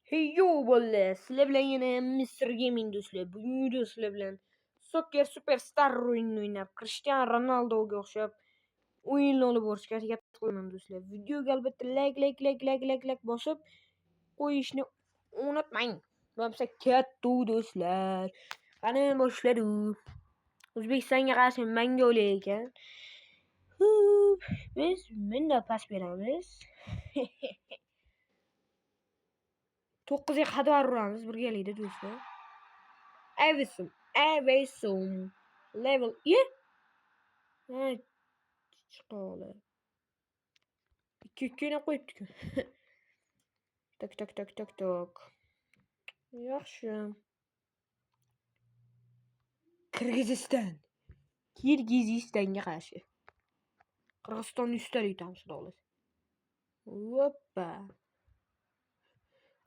Hey yo bo'ldi. Sizlar bilan yana Mr. Gaming do'stlar. Bugungi video sizlar bilan Soccer Superstar o'yinini o'ynab, Cristiano Ronaldoga o'xshab o'yinni olib borishga harakat qilaman do'stlar. Videoga albatta like, like, like, like, like, like bosib qo'yishni unutmang. Bo'lmasa ketdi do'stlar. Qani boshladi. O'zbekistonga qarshi Mongoliya ekan. Hup, biz bunda pas beramiz. 9'ga qadar uramiz birgalikda do'stlar. Awesome, awesome. Level ye. Ha, chiqola. 2-2 o'ynab qo'yibdi-ku. Tak tak tak tak tak. Yaxshi. Qirg'iziston. Kirgizistonga qarshi. Qirg'izistonni yuztalik yutamiz xudo xohlasa. Hoppa.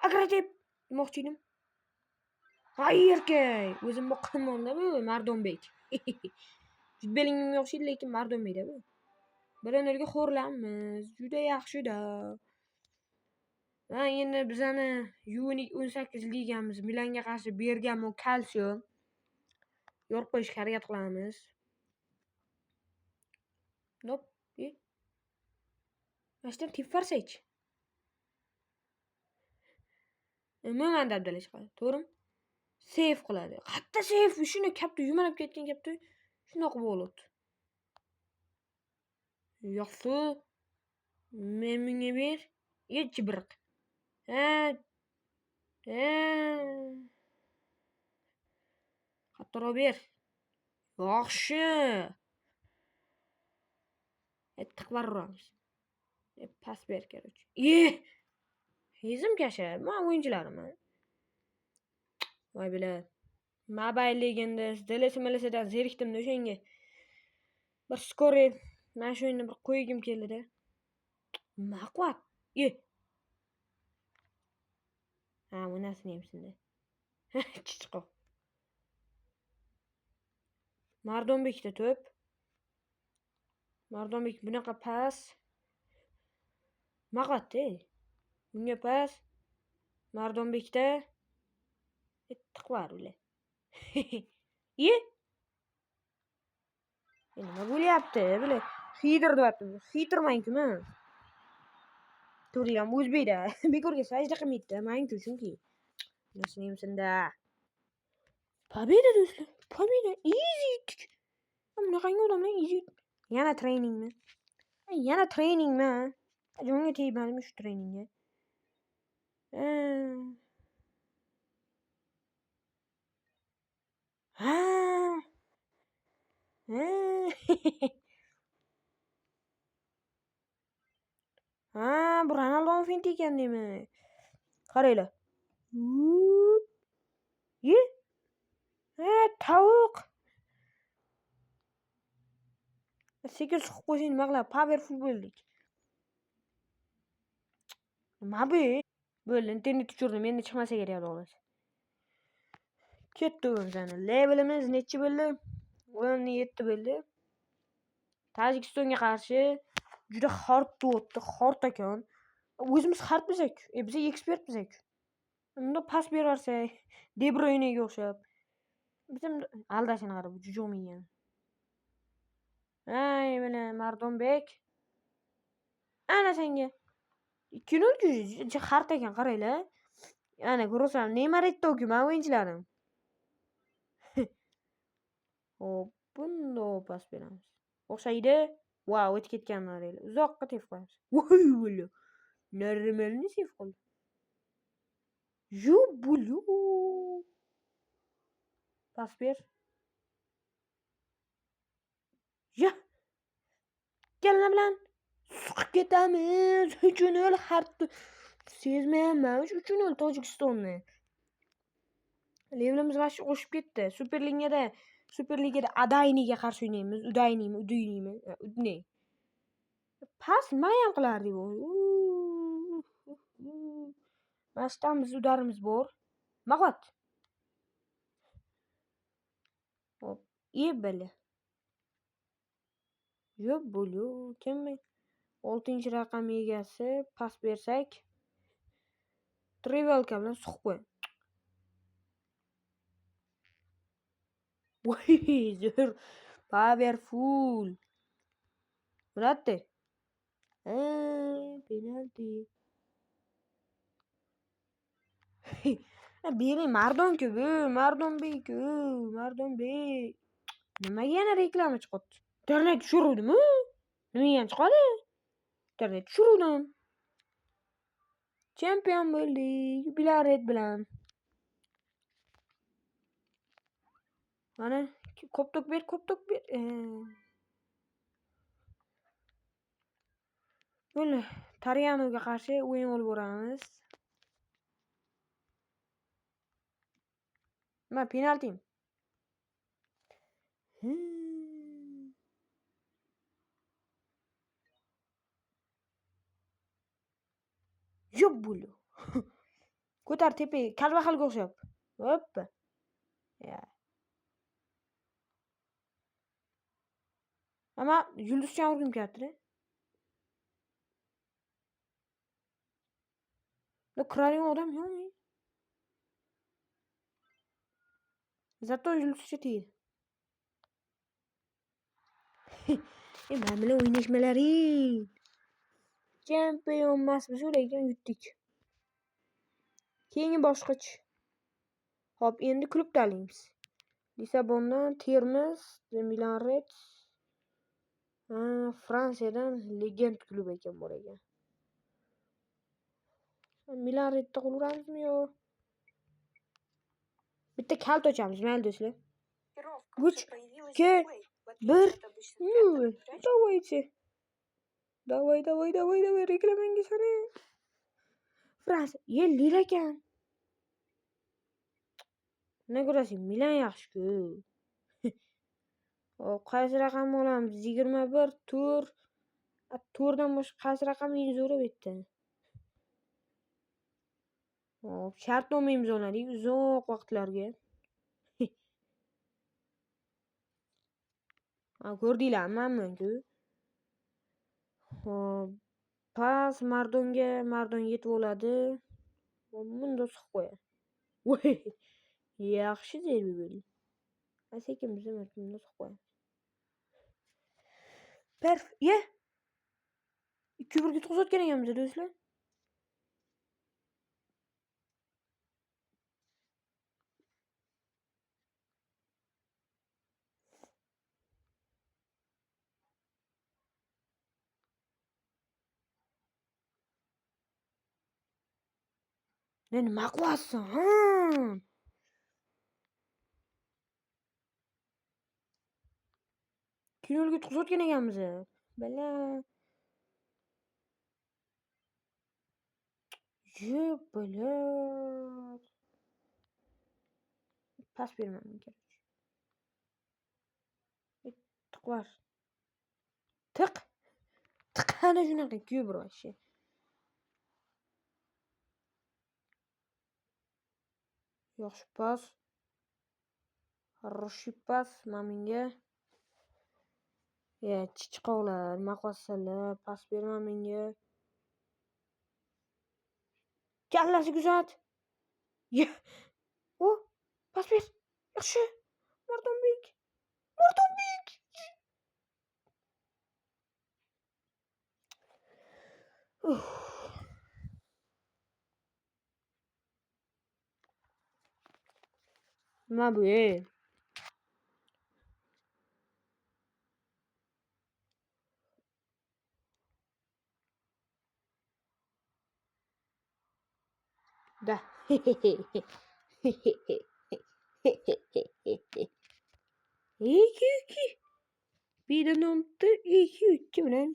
Agratib demoqchi edim. Hay erkak, o'zim boqqanman-da bu Mardonbek. Jud Bellinghamga o'xshaydi, lekin Mardonbekda bu. 1-0 ga xo'rlanmiz. Juda yaxshi-da. Ha, endi bizani U18 ligamiz Milanga qarshi Bergamo Calcio yorib qo'yishga harakat qilamiz. Nop, e. Mana shu tepib yuborsakchi. Umuman dabdala chiqadi, to'g'rimi? Seyf qiladi. Qayerda seyf? Shuni katta yumalab ketgan katta shunaqa bo'ladi. Yaxshi. Men bunga ber. Ye chibiriq. Ha. Ha. Qattiqroq ber. Yaxshi. Tiqib uramiz. Pas ber, короче. Ye! Yuzim kasha. Men o'yinchilarim. Voy bila. Mobile Legends, DLS MLSdan zerikdim-da o'shanga. Bir skori mana shu o'yinni bir qo'ygim keldi-da. Nima qilyapti? Ye. Ha, bu narsani yemsin-da. Chichqoq. Mardonbekda to'p. Mardonbek bunaqa pas. Nima qilyapti? Bunga pas. Mardonbekda tiqvar ular. Ye. Nima bo'lyapti? Bular xiydir deyapti. Xiytirman-ku men. To'g'ri ham o'zbekda. Bekorga sajda qilmaydi-da, men-ku chunki. Nasini yemsin-da. Победа do'stlar. Победа. Easy yutdik. Bunaqangi odamlar easy. Yana treningmi? Yana treningmi? Jonga tegmadimi shu treningga? Ha. Ha. Ha, bu Ronaldoning finti ekan demak. Qaranglar. Ye. Ha, tovuq. Sekin suqib qo'ysang nima qiladi? Powerful bo'ldik. Nima bu? Bo'ldi, internet o'chirdim. Endi chiqmasa kerak xudo xohlasa. Ketdi o'zani. Levelimiz nechi bo'ldi? 17 bo'ldi. Tojikistonga qarshi juda hard o'tdi, hard ekan. O'zimiz hardmiz-ku. Biz ekspertmiz-ku. Unda pas berarsak, De Bruyne'ga o'xshab. Biz aldashini qara, bu jujuq miyani. Ay, mana Mardonbek. Ana senga. 2-0 ku hard ekan, qaranglar. Ana ko'rasan, Neymar Eto'o-ku men o'yinchilarim. Hop, bundoq pas beramiz. O'xshaydi. Vau, o'tib ketganini qaranglar. Uzoqqa tepib qo'yamiz. Voy, bo'la. Normalni seyf qildi. Yu bulu. Pas ber. Ya. Kalla bilan suqib ketamiz. 3-0 hard. Sezmayapman. 3-0 Tojikistonni. Levelimiz вообще oshib ketdi. Superligada Adayniga qarshi o'ynaymiz. Udaynimi, Uduynimi? Udney. Pas nima ham qilardik bu? Mana shu yerdan biz udarimiz bor. Nima qilyapti? Hop, e bili. Yo'q, bo'lu. Kim? 6-raqam egasi pas bersak. Trivelka bilan suqib qo'y. Voy, zo'r. Powerful. Muratdi. Penalti. Bering Mardon-ku bu, Mardonbek-ku, Mardonbek. Nimaga yana reklama chiqyapti? Internet tushiruvdimi? Nimaga chiqadi? Internet tushiruvdim. Chempion bo'ldik Bilaret bilan. Mana ko'p to'p ber, ko'p to'p ber. Bo'ldi. Tarianoga qarshi o'yin olib boramiz. Nima penaltimi? Yo'q bo'ldi. Ko'tar tepaga, Karvaxalga o'xshab. Hoppa. Ya. Ama yulduzcha urgim kelyapti-da. Kiradigan odam yo'qmi? Зато yulduzcha tegdi. Men bilan o'ynashmalaring. Chempion emasmiz, lekin yutdik. Keyingi bosqich. Xo'p, endi klub tanlaymiz. Lissabondan Termiz, Milan Reds. Fransiyadan Legend klubi ekan bor ekan. Milan Redsda qolaveramizmi yo? Bitta kalt ochamiz, mayli do'stlar. 3, 2, 1, 0. Давайте. Давай, давай, давай, давай, reklamangga sani. Fransiya, ye, Lil ekan. Nima ko'rasiz? Milan yaxshi-ku. Hop, qaysi raqamni olamiz? 21, 4. 4 dan boshqa qaysi raqam eng zo'ri bu yerda? Hop, shartnoma imzoladik uzoq vaqtlarga. Ha, ko'rdinglarmi mana-ku. Hop, pas Mardonga, Mardon yetib oladi. Bunda suqib qo'yadi. Voy, yaxshi zarba berdi. Sekin biz ham bunda suqib qo'yamiz. Perf, ye. 2-1 ga yutqizayotgan ekanmiz do'stlar. Nima qilyapsan? Kinolga yutqizayotgan ekanmiz. Bala. Ye, bala. Pas bermam kerak. Tiq var. Tiq. Tiq ana shunaqa 2-1 вообще. Yaxshi pas. Хороший pas Maminga. Ya, chichqoqlar, nima qilyapsizlar? Pas berma menga. Kallasi kuzat. Ye. O, pas ber. Yaxshi. Mardonbek. Mardonbek. Nima bu, ey? Da. 2-2. 1.2 bilan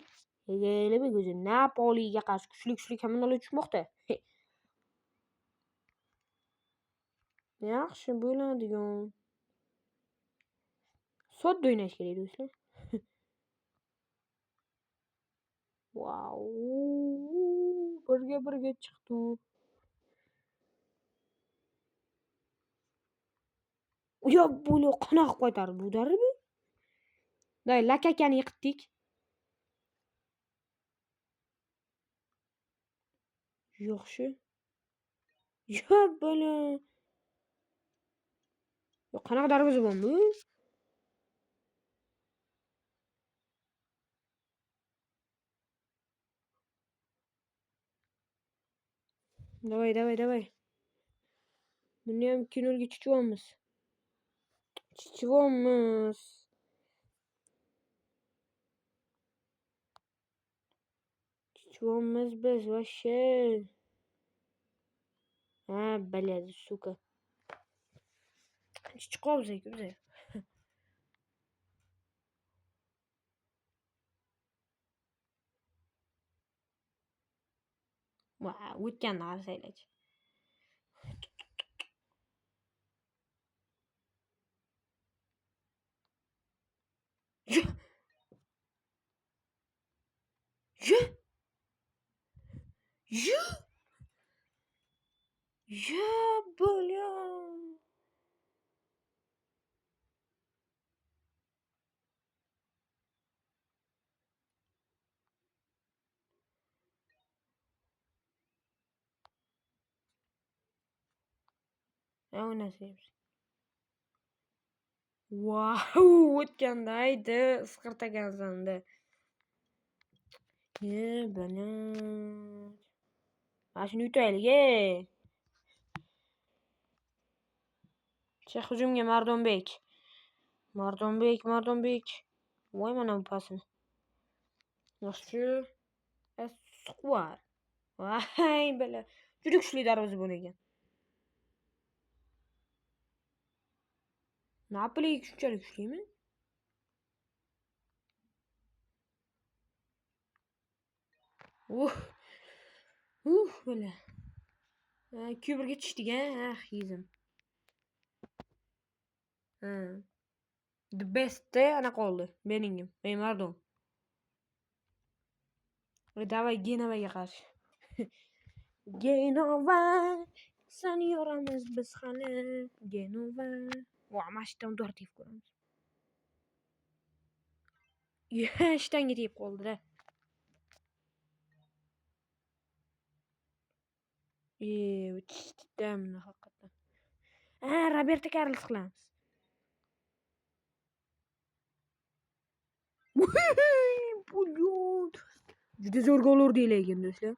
Egilib ko'zi Napoliga qarshi kuchli komandalar tushmoqda. Yaxshi bo'ladigan. Sodda o'ynash kerak do'stlar. Vau! Birga chiqdi. Yo'q, buni qanaqa qaytardi bu darbi? Day, Lakakani yiqitdik. Yaxshi. Yo, bala. Yo, qanaqa darvozabon bu? Давай, давай, давай. Buni ham 2-0 ga chichivamiz. Chichivamiz. Chichivamiz biz вообще. Ha, блядь, сука. Chichqobz biz. Va, o'tganni qarasanglarchi. Yo! Yo! Yo! Yo, бля! Ha, o'ynasaymiz. Vau, o'tganda aydi, isqirtagansan-da. Ye, bala. Mana shuni yutaylik, ey. Chiq hujumga Mardonbek. Mardonbek, Mardonbek. Voy mana bu pasini. Yaxshi. Suqvar. Voy bala. Juda kuchli darvozabon ekan. Napoli shunchalik kuchlimi? Bala. 2-1 ga tushdik a, ah, yezim. Ha. The bestda anaqa oldi. Bellingham, ey Mardon. Давай Genovaga qarshi. Genova, seni yoramiz biz hali. Genova. Va, mana shu yerdan udar tegib ko'ramiz. Shtanga tegib qoldi-da. E, tushdida buni haqiqatdan. Ha, Roberto Carlos qilamiz. Блядь. Juda zo'r gol urdik lekin do'stlar.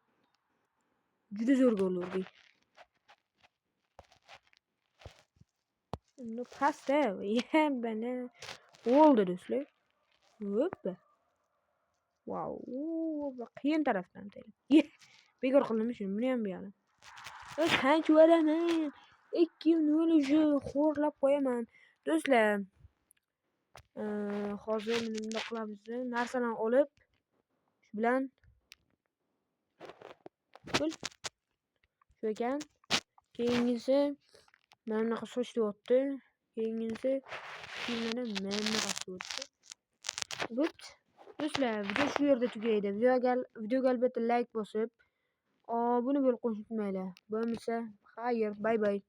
Juda zo'r gol urdik. Ну, pastda, bana. Bo'ldi do'stlar. Hoppa. Vau, qiyin tarafdan tegdi. Bekor qildim shuni, buni ham buyog'ini. Qancha yuboraman? 2-0 уже xo'rlab qo'yaman. Do'stlar, hozir bundoq qilamiz. Narsalarni olib, shu bilan pul shu ekan. Keyingisi mana bunaqa soch deyapti. Keyingisi mana bunaqa deyapti. Bo'pti. Do'stlar, video shu yerda tugaydi. Videoga albatta like bosib, obuna bo'lib qo'yishni unutmanglar. Bo'lmasa, xayr, bye bye.